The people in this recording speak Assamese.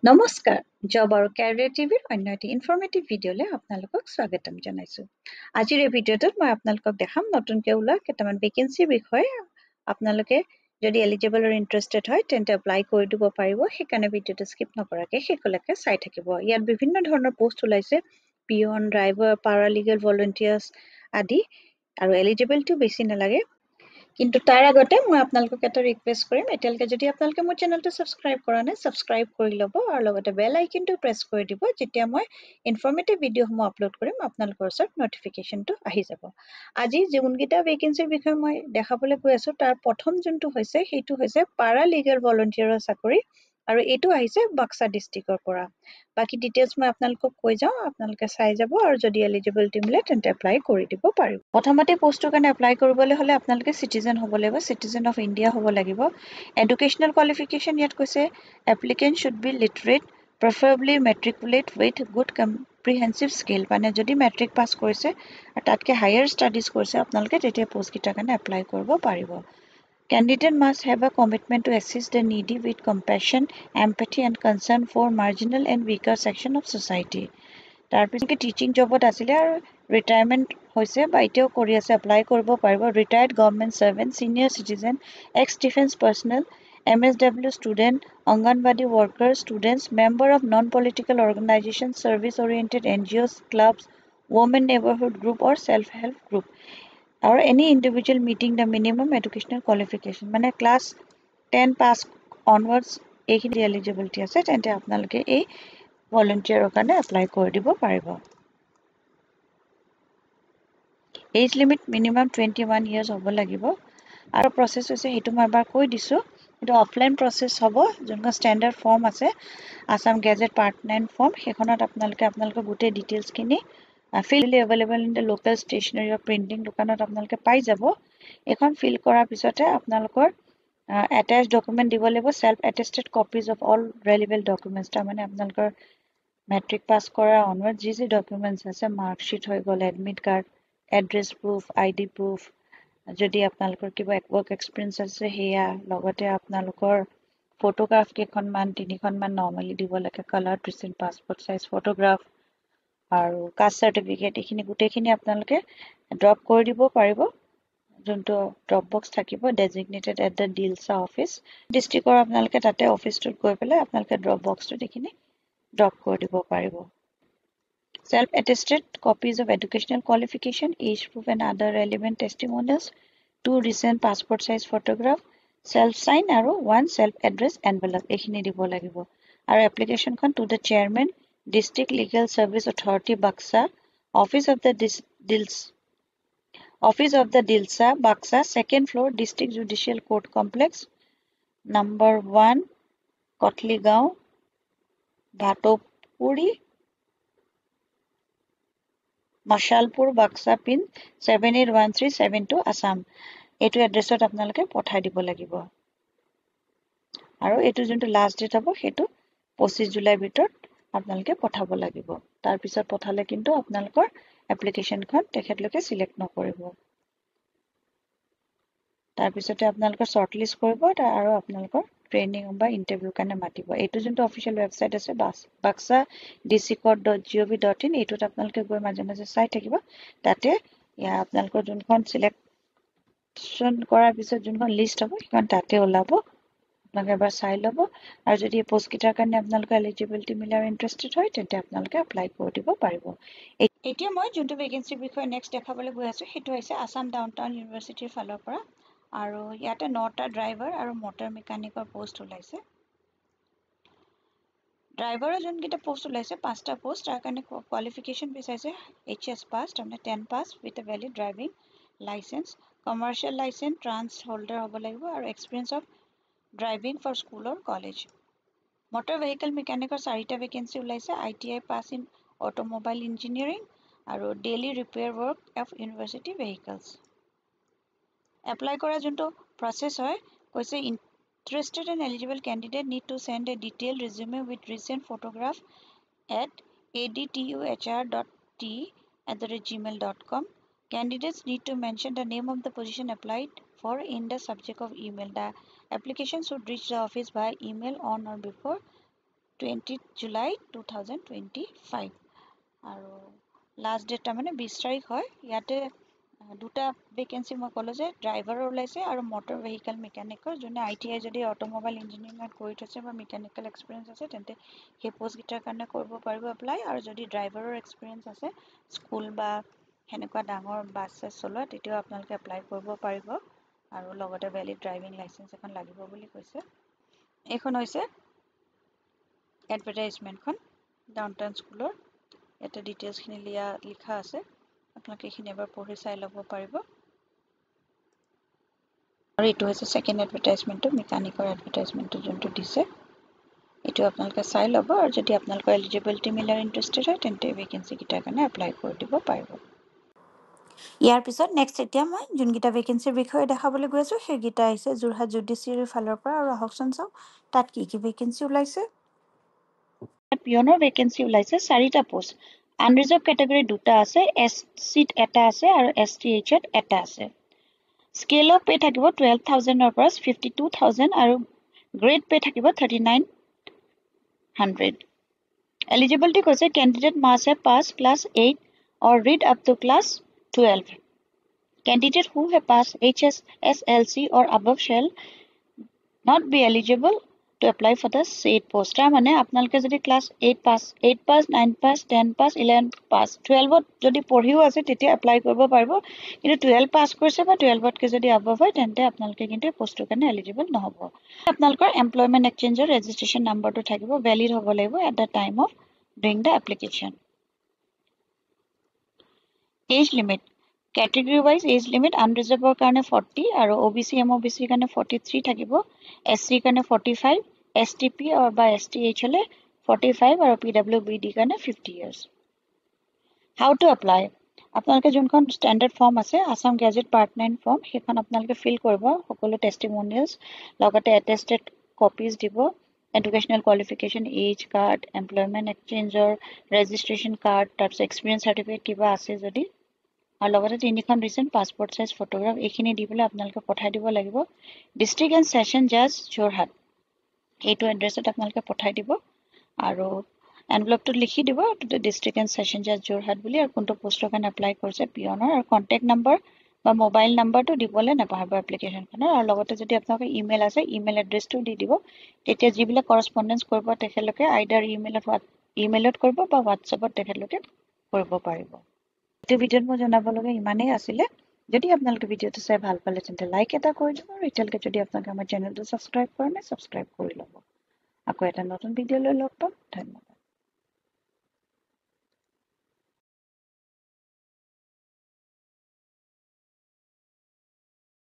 নমস্কাৰ, জব আৰু কেৰিয়াৰ টিভিৰ অন্য এটি ইনফৰ্মেটিভ ভিডিঅ'লৈ আপোনালোকক স্বাগতম জনাইছোঁ। আজিৰ এই ভিডিঅ'টোত মই আপোনালোকক দেখাম নতুনকৈ ওলোৱা কেইটামান ভেকেঞ্চিৰ বিষয়ে। আপোনালোকে যদি এলিজিবল আৰু ইণ্টাৰেষ্টেড হয়, তেন্তে এপ্লাই কৰি দিব পাৰিব। সেইকাৰণে ভিডিঅ'টো স্কিপ নকৰাকৈ শেষলৈকে চাই থাকিব। ইয়াত বিভিন্ন ধৰণৰ পষ্ট ওলাইছে, পিয়ন, ড্ৰাইভাৰ, পাৰালিগেল ভলেণ্টিয়াৰ্ছ আদি, আৰু এলিজিবিলিটিও বেছি নালাগে। কিন্তু তাৰ আগতে মই আপোনালোকক এটা ৰিকুৱেষ্ট কৰিম, এতিয়ালৈকে যদি আপোনালোকে মোৰ চেনেলটো ছাবস্ক্ৰাইব কৰা নাই, ছাবস্ক্ৰাইব কৰি ল'ব আৰু লগতে বেল আইকনটো প্ৰেছ কৰি দিব। যেতিয়া মই ইনফৰ্মেটিভ ভিডিঅ'সমূহ আপলোড কৰিম, আপোনালোকৰ ওচৰত নটিফিকেশ্যনটো আহি যাব। আজি যোনকেইটা ভেকেঞ্চিৰ বিষয়ে মই দেখাবলৈ গৈ আছোঁ, তাৰ প্ৰথম যোনটো হৈছে, সেইটো হৈছে পাৰালিগেল ভলণ্টিয়াৰৰ চাকৰি আৰু এইটো আহিছে বাক্সা ডিষ্ট্ৰিক্টৰ পৰা। বাকী ডিটেইলছ মই আপোনালোকক কৈ যাওঁ, আপোনালোকে চাই যাব আৰু যদি এলিজিবিলিটি মিলে, তেন্তে এপ্লাই কৰি দিব পাৰিব। প্ৰথমতে পষ্টটোৰ কাৰণে এপ্লাই কৰিবলৈ হ'লে আপোনালোকে চিটিজেন হ'ব লাগিব, চিটিজেন অফ ইণ্ডিয়া হ'ব লাগিব। এডুকেশ্যনেল কোৱালিফিকেশ্যন ইয়াত কৈছে, applicant should be literate, preferably matriculate with good comprehensive skill। মানে যদি মেট্ৰিক পাছ কৰিছে আৰু তাতকৈ হায়াৰ ষ্টাডিজ কৰিছে আপোনালোকে, তেতিয়া পষ্টকেইটাৰ কাৰণে এপ্লাই কৰিব পাৰিব। Candidate must have a commitment to assist the needy with compassion, empathy and concern for marginal and weaker section of society. তাৰপিছত টিচিং জবত আছিলে আৰু ৰিটায়াৰমেণ্ট হৈছে বা এতিয়াও কৰি আছে, এপ্লাই কৰিব পাৰিব। Retired government servant, senior citizen, ex defence personnel, MSW student, Anganwadi worker, students, member of non political organization, service oriented NGOs, clubs, women neighbourhood group or self help group আৰু any individual meeting the minimum educational qualification, মানে ক্লাছ 10 পাছ অনৱাৰ্ডছ এইখিনি এলিজিবিলিটি আছে, তেন্তে আপোনালোকে এই ভলেণ্টিয়াৰৰ কাৰণে এপ্লাই কৰি দিব পাৰিব। Age limit minimum 21 years হ'ব লাগিব। আৰু প্ৰচেছ হৈছে, সেইটো মই এবাৰ কৈ দিছোঁ। এইটো অফলাইন প্ৰচেছ হ'ব। যোনখন ষ্টেণ্ডাৰ্ড ফৰ্ম আছে, Assam Gazette Part 9 form, সেইখনত আপোনালোকে আপোনালোকৰ গোটেই ডিটেইলছখিনি fill, available in the local stationery or printing দোকানত আপোনালোকে পাই যাব। এইখন ফিল কৰাৰ পিছতে আপোনালোকৰ এটেচ ডকুমেণ্ট দিব লাগিব, self attested copies of all relevant documents। তাৰমানে আপোনালোকৰ মেট্ৰিক পাছ কৰাৰ অনৱাৰ্ড যি যি ডকুমেণ্টছ আছে, মাৰ্কশ্বিট হৈ গ'ল, admit card, address proof, ID proof, যদি আপোনালোকৰ কিবা ৱৰ্ক এক্সপিৰিয়েঞ্চ আছে সেয়া, লগতে আপোনালোকৰ ফটোগ্ৰাফ কেইখনমান, তিনিখনমান নৰ্মেলি দিব লাগে, coloured recent passport size photograph আৰু কাষ্ট চাৰ্টিফিকেট, এইখিনি গোটেইখিনি আপোনালোকে ড্ৰপ কৰি দিব পাৰিব। যোনটো ড্ৰপ বক্স থাকিব designated at the Dilsa office ডিষ্ট্ৰিক্টৰ, আপোনালোকে তাতে অফিচটোত গৈ পেলাই আপোনালোকে ড্ৰপ বক্সটোত এইখিনি ড্ৰপ কৰি দিব পাৰিব। Self attested copies of educational qualification, age proof and other relevant testimonials, two recent passport size photograph, self sign আৰু ওৱান চেল্ফ এড্ৰেছ এনভেলপ, এইখিনি দিব লাগিব। আৰু এপ্লিকেশ্যনখন to the Chairman, District Legal Service Authority, Baksa, Office of the Dilsa, Baksa, second floor, District Judicial Court Complex, number 1, Kotligaon, Bhatopuri, Mashalpur, Baksa, PIN 781372, Assam। এইটো এড্ৰেছত আপোনালোকে পঠাই দিব লাগিব। আৰু এইটো যোনটো লাষ্ট ডেট হ'ব, সেইটো 25 জুলাইৰ ভিতৰত আপোনালোকে পঠাব লাগিব। তাৰপিছত পঠালে কিন্তু আপোনালোকৰ এপ্লিকেশ্যনখন তেখেতলোকে চিলেক্ট নকৰিব। তাৰপিছতে আপোনালোকৰ শ্বৰ্ট লিষ্ট কৰিব আৰু আপোনালোকৰ ট্ৰেইনিং বা ইণ্টাৰভিউৰ কাৰণে মাতিব। এইটো যোনটো অফিচিয়েল ৱেবছাইট আছে, baksadccourt.gov.in, এইটোত আপোনালোকে গৈ মাজে মাজে চাই থাকিব। তাতে ইয়াৰ আপোনালোকৰ যোনখন চিলেকশ্যন কৰাৰ পিছত যোনখন লিষ্ট হ'ব, সেইখন তাতে ওলাব। আপোনালোকে এবাৰ চাই ল'ব আৰু যদি এই পষ্টকেইটাৰ কাৰণে আপোনালোকৰ এলিজিবিলিটি মিলে আৰু ইণ্টাৰেষ্টেড হয়, তেন্তে আপোনালোকে এপ্লাই কৰি দিব পাৰিব। এতিয়া মই যোনটো ভেকেঞ্চিৰ বিষয়ে নেক্সট দেখাবলৈ গৈ আছোঁ, সেইটো হৈছে আছাম ডাউন টাউন ইউনিভাৰ্চিটিৰ ফালৰ পৰা আৰু ইয়াতে নটা ড্ৰাইভাৰ আৰু মটৰ মেকানিকৰ পষ্ট ওলাইছে। ড্ৰাইভাৰৰ যোনকেইটা পষ্ট ওলাইছে, পাঁচটা পষ্ট, তাৰ কাৰণে কোৱালিফিকেশ্যন বিচাৰিছে এইচ এছ পাছ, তাৰমানে 10 pass with a valid driving licence, commercial licence, trans holder হ'ব লাগিব আৰু experience of driving for school or college। Motor vehicle মেকানিকৰ চাৰিটা ভেকেঞ্চি ওলাইছে। ITI pass in automobile engineering আৰু daily repair work of university vehicles। Apply কৰা যোনটো প্ৰচেছ হয়, কৈছে, interested and eligible candidate need to send a detail resume with recent photograph at adtuhr.t@gmail.com. Candidates need to mention the name of the position applied for in the subject of email. The application should reach the office by email on or before 20 July 2025 আৰু লাষ্ট ডেট তাৰমানে 20 তাৰিখ হয়। ইয়াতে দুটা ভেকেঞ্চি মই ক'লোঁ যে ড্ৰাইভাৰৰ ওলাইছে আৰু মটৰ ভেহিকেল মেকানিকৰ। যোনে আইটিআই যদি অট'মোবাইল ইঞ্জিনিয়াৰিঙত কৰি থৈছে বা মেকানিকেল এক্সপিৰিয়েঞ্চ আছে, তেন্তে সেই পষ্টকেইটাৰ কাৰণে কৰিব পাৰিব এপ্লাই। আৰু যদি ড্ৰাইভাৰৰ এক্সপিৰিয়েঞ্চ আছে স্কুল বা সেনেকুৱা ডাঙৰ বাছ চাছ চলোৱা, তেতিয়াও আপোনালোকে এপ্লাই কৰিব পাৰিব। আৰু লগতে ভেলিড ড্ৰাইভিং লাইচেঞ্চ এখন লাগিব বুলি কৈছে। এইখন হৈছে এডভাৰটাইজমেণ্টখন ডাউন টাউন স্কুলৰ। ইয়াতে ডিটেইলছখিনি লিখা আছে। আপোনালোকে এইখিনি এবাৰ পঢ়ি চাই ল'ব পাৰিব। আৰু এইটো হৈছে ছেকেণ্ড এডভাৰটাইজমেণ্টটো, মেকানিকৰ এডভাৰটাইজমেণ্টটো যোনটো দিছে। এইটো আপোনালোকে চাই ল'ব আৰু যদি আপোনালোকৰ এলিজিবিলিটি মিলাৰ ইণ্টাৰেষ্টেড হয়, তেন্তে ভেকেঞ্চিকেইটাৰ কাৰণে এপ্লাই কৰি দিব পাৰিব। ইয়াৰ পিছত নেক্সট এতিয়া মই যোনকেইটা ভেকেঞ্চিৰ বিষয়ে দেখাবলৈ গৈ আছোঁ, সেইকেইটা আহিছে যোৰহাট জুডিচিয়াৰীৰ ফালৰ পৰা। আৰু আহকচোন চাওঁ তাত কি কি ভেকেঞ্চি ওলাইছে। পিয়নৰ ভেকেঞ্চি ওলাইছে চাৰিটা পোষ্ট। আনৰিজাৰ্ভ কেটেগৰী দুটা আছে, এছ চিত এটা আছে আৰু এছ টি এইচত এটা আছে। স্কেল অফ পে' থাকিব 12,000ৰ পৰা 52,000 আৰু গ্ৰেড পে' থাকিব 3900। এলিজিবিলিটি কৈছে, candidate must have pass class 8 or read up to class 12. Candidate who have passed HSSLC or above shall not be eligible to apply for the said post. তাৰ মানে আপোনালোকে যদি class 8 pass, 8 pass, 9 pass, 10 pass, 11 pass, 12ত যদি পঢ়িও আছে, তেতিয়া এপ্লাই কৰিব পাৰিব। কিন্তু 12 পাছ কৰিছে বা 12তকৈ যদি আবভ হয়, তেন্তে আপোনালোকে কিন্তু পষ্টটোৰ কাৰণে এলিজিবল নহ'ব। আপোনালোকৰ এমপ্লয়মেণ্ট এক্সচেঞ্জৰ ৰেজিষ্ট্ৰেশ্যন নাম্বাৰটো থাকিব, ভেলিড হ'ব লাগিব at the time of doing the application. Age limit, category wise age limit, আনৰিজাৰ্ভৰ কাৰণে 40 আৰু অ' বি চি, এম অ' বি চিৰ কাৰণে 43 থাকিব, এছ চিৰ কাৰণে 45, এছ টি পি বা এছ টি এইচ হ'লে 45 আৰু পি ডাব্লিউ বি ডিৰ কাৰণে 50 years. How to apply? আপোনালোকে যোনখন ষ্টেণ্ডাৰ্ড ফৰ্ম আছে, Assam Gazette Part 9 form, সেইখন আপোনালোকে ফিল কৰিব। সকলো টেষ্টিমনিয়েলছ, লগতে এটেষ্টেড কপিজ দিব, educational qualification, age card, employment এক্সচেঞ্জৰ registration card, তাৰপিছত এক্সপিৰিয়েঞ্চ চাৰ্টিফিকেট কিবা আছে যদি, আৰু লগতে তিনিখন ৰিচেণ্ট পাছপৰ্ট চাইজ ফটোগ্ৰাফ, এইখিনি দি পেলাই আপোনালোকে পঠাই দিব লাগিব। ডিষ্ট্ৰিক্ট এণ্ড ছেশ্যন জাজ, যোৰহাট, এইটো এড্ৰেছত আপোনালোকে পঠাই দিব আৰু এনভেলপটোত লিখি দিব ডিষ্ট্ৰিক্ট এণ্ড ছেশ্যন জাজ, যোৰহাট বুলি আৰু কোনটো পষ্টৰ কাৰণে এপ্লাই কৰিছে, পিয়নৰ। আৰু কণ্টেক্ট নম্বৰ বা মোবাইল নাম্বাৰটো দিবলৈ নাপাহৰিব এপ্লিকেশ্যনখনৰ। আৰু লগতে যদি আপোনালোকৰ ইমেইল আছে, ইমেইল এড্ৰেছটো দি দিব। তেতিয়া যিবিলাক কৰস্পণ্ডেঞ্চ কৰিব, তেখেতলোকে আইডাৰ ইমেইলত কৰিব বা হোৱাটছএপত তেখেতলোকে কৰিব পাৰিব। এইটো ভিডিঅ'ত মই জনাব লগা ইমানেই আছিলে। যদি আপোনালোকে ভিডিঅ'টো চাই ভাল পালে, তেন্তে লাইক এটা কৰি দিব আৰু এতিয়ালৈকে যদি আপোনালোকে আমাৰ চেনেলটো ছাবস্ক্ৰাইব কৰা নাই, ছাবস্ক্ৰাইব কৰি ল'ব। আকৌ এটা নতুন ভিডিঅ' লৈ লগ পাম। ধন্যবাদ।